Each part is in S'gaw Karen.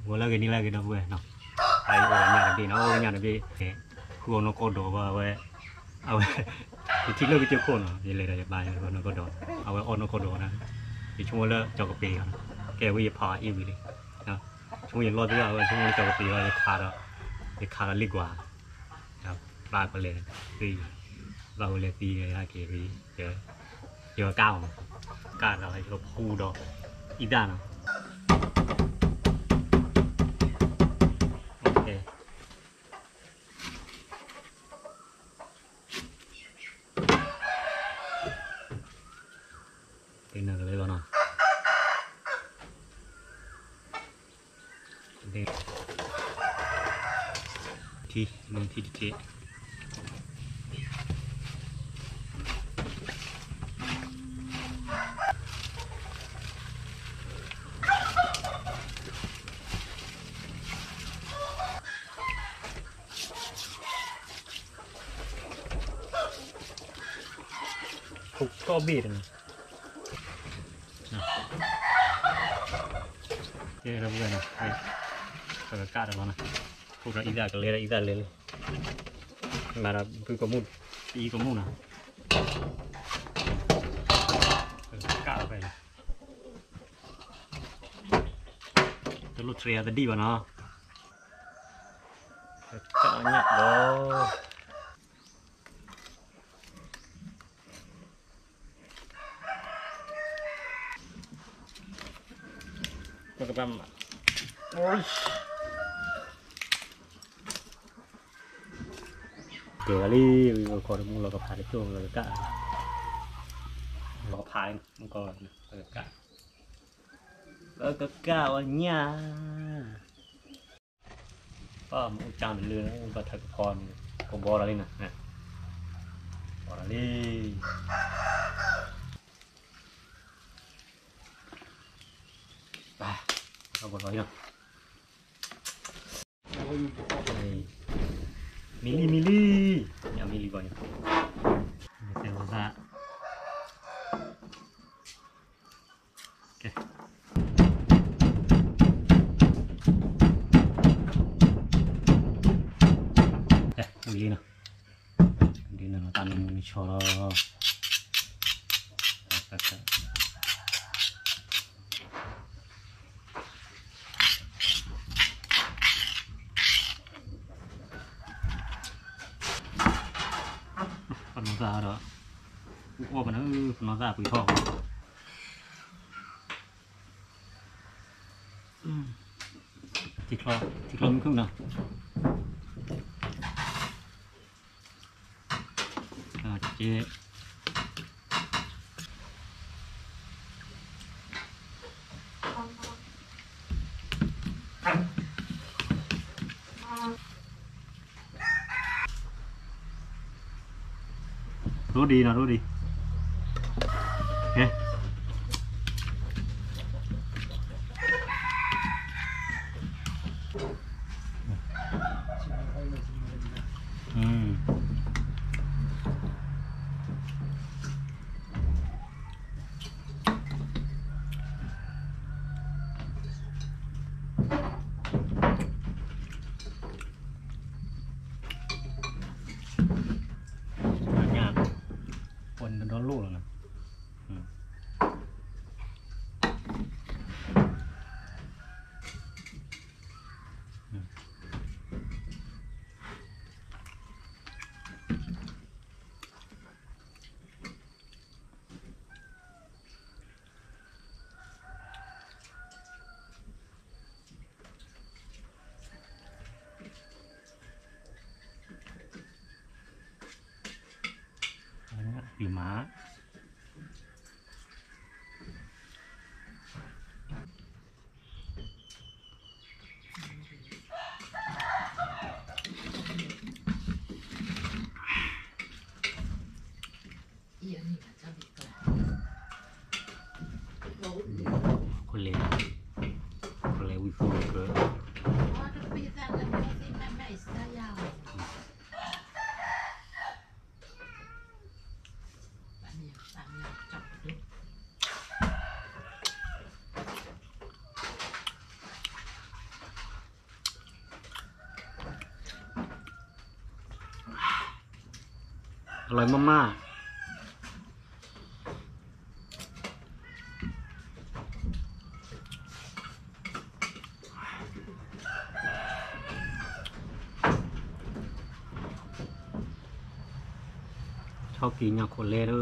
ဂီၤလၢအဂ့ၤ နံၤလၢအဂ့ၤ ဒီပုၢ်ဝဲၢ်နီၤ, အံၤအိၣ်ဒီးညၣ်တဘ့ၣ်နီၤ, အိၣ်ညၣ်တဘ့ၣ်, ဃုအီၣ်နီၢ်ကီၢ်ဒီးဘၣ်ဝဲ, အဝဲ, ယထံၣ်လၢကစၢၢ်ခိၣ်နီၤ, ယလဲၤဒီးယပၢ် ယဃုအီၣ်နီၢ်ကီၢ်ဒီး, အဝဲအီၣ်နီၢ်ကီၢ်ဒီးနီၤ, ယဆိကမိၣ်လၢကၠီကပ့ၤလီၤ, ကဲဝဲယဖးအီၤအ့ၣ်ဝံၤလံ, ဆိကမိၣ်ယလီၢ်သ့ၣ်အဝဲ ဆိကမိၣ်လၢကၠီကပ့ၤလီၤ, ယခးဒီး, ယခးဒီးလ့ၣ်ကွၢ်, ပၢ်ကလဲၤသံ, ပၢ်ကလဲၤသံဟဲက့ၤ, ယကၢ်အီၤ, ကၢ်ဒီးယကဖူဒီး, အံသၣ်နီၤ, သ့ၣ်နီၣ်ကလဲၤလီၤနီၤ, ထံ, ထံတထံး, ခိၣ်ဘ့ၣ်တနီၤ, ကဲဒီပုၢ်ဝဲၢ်နီၤ, ပကကၣ်တလီၤနီၤ, ခိၣ်ဒီးအံသၣ်ကလဲၤဒီးအံသၣ်လဲၤလံ, မၤဒီးဖုကမူၣ်, အံကမူၣ်နီၤ, ပကကၣ်လီၤဖဲလီၤ, တလိၣ်ထရံးအသဒံၣ်ဘၣ်နီၤ, ပကကၣ်ညၣ်လီၤ. ပကဘၣ်မၤ, ကဲဝဲလံ, ဝံၤပကခိးတမူလီၤကဖးတကၠိၢ် ပကကၣ်, လီၤကဖးလံ, မုၢ်ကီၢ်, ပကကၣ်, ပကကၣ်အီၣ်ညၣ် ပှၤမ့ၢ်အိၣ်ကၢ်မ့ၢ်လၢ ဘၣ်ထၢကဖီန့ၣ် ကဘီဒီးလံနီၤ, ဘီဒီးလံ, ဘၣ်, ဘီဒီးလံနီၤ, မံလံမံလံ, မံလံဘီန့ၣ်, ကဲ ဝံၤလံနီၤ, ဒ်န့ၣ်နီၤ တၢ်နမူနဆီလီၤ, ပနီၢ်သၣ်ဒီး, အီၣ်ပနၢ်, ပနီၢ်သၣ်ပှ့ၤထီၣ်, ထံချီမ့ၢ်ခုၣ်နီၤ, ကဲ ရိဒံနီၤ ရိဒံ, ကဲ, ညၣ်, ပှၤ အလီၤမးမး ဆီကံၢ်ညၣ်ခိၣ်လဲၣ်ဒ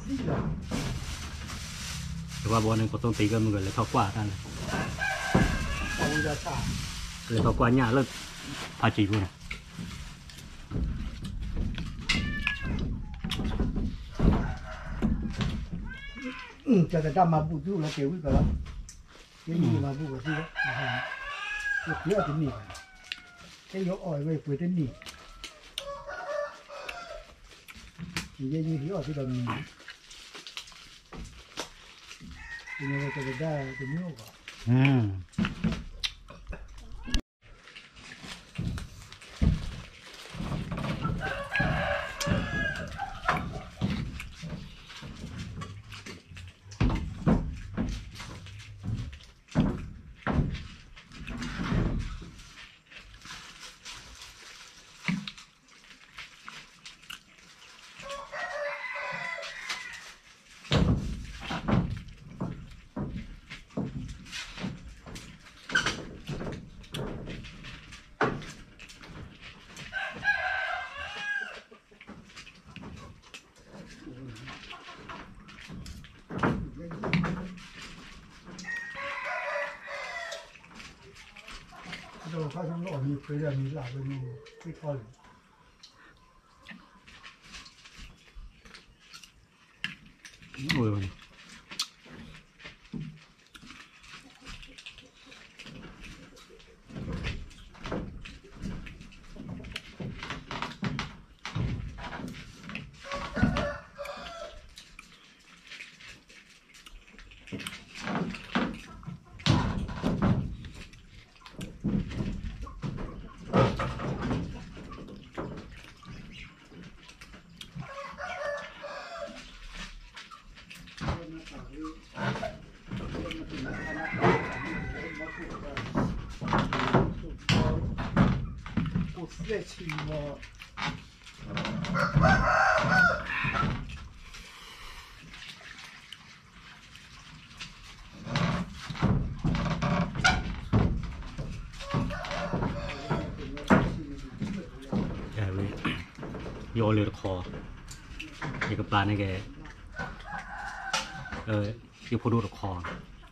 ီး တဘၣ်ဘီန့ၣ် ကသိၣ်သံကမုၢ်ကလဲၤထီၣ်ကွၢ်တၢ်န့ၣ် လဲၤထီၣ်ကွၢ်ညၣ်လၢ ဖးစံၣ်ပူၤန့ၣ် တၢ်ကတၢၢ်မၤဘူၣ်သုလီၤ ကဲဝံၤကလီၤ ကဲဝံၤမၤဘူၣ်ကသံလီၤ ကဲအီၤတန့ၢ်ဘၣ် ကဲယအီၣ်ဝဲပှဲၤတန့ၢ် ယဲယဟံးအီၣ်သုဒီးမံၤ တကဒါတမံၤအိၣ်ဘၣ် ယအိၣ်လၢတခီ, ယကပၤန့ၣ်က့, ယဖိဒိၣ်တခီ,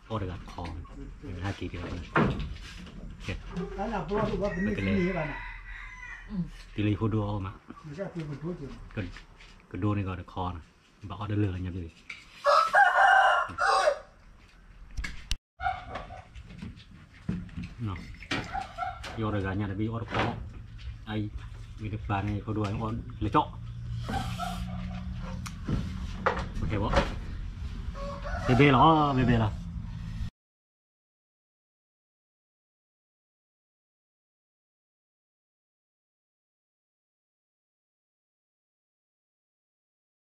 အီၣ်တဂၤတခီ, ဟဲက့ၤက့ၤ, ကလဲၤ, တုၤလၢယဖိဒိၣ်အီၣ်မး, ကဒိန့ၢ်ကီးတခီန့ၣ်, ဘၣ်အီၣ်တလၢာ်လီၤညါဘၣ် ယအီၣ်တဂၤညါတဘ့ၣ် ယအီၣ်တခီ, အံၤ, မ့ၢ်တပျၢ်န့ၣ် ဖိဒိၣ်အီၣ်လဲၤကၠီ, ဘဲဘဲလီၤ, ဘဲဘဲလီၤ.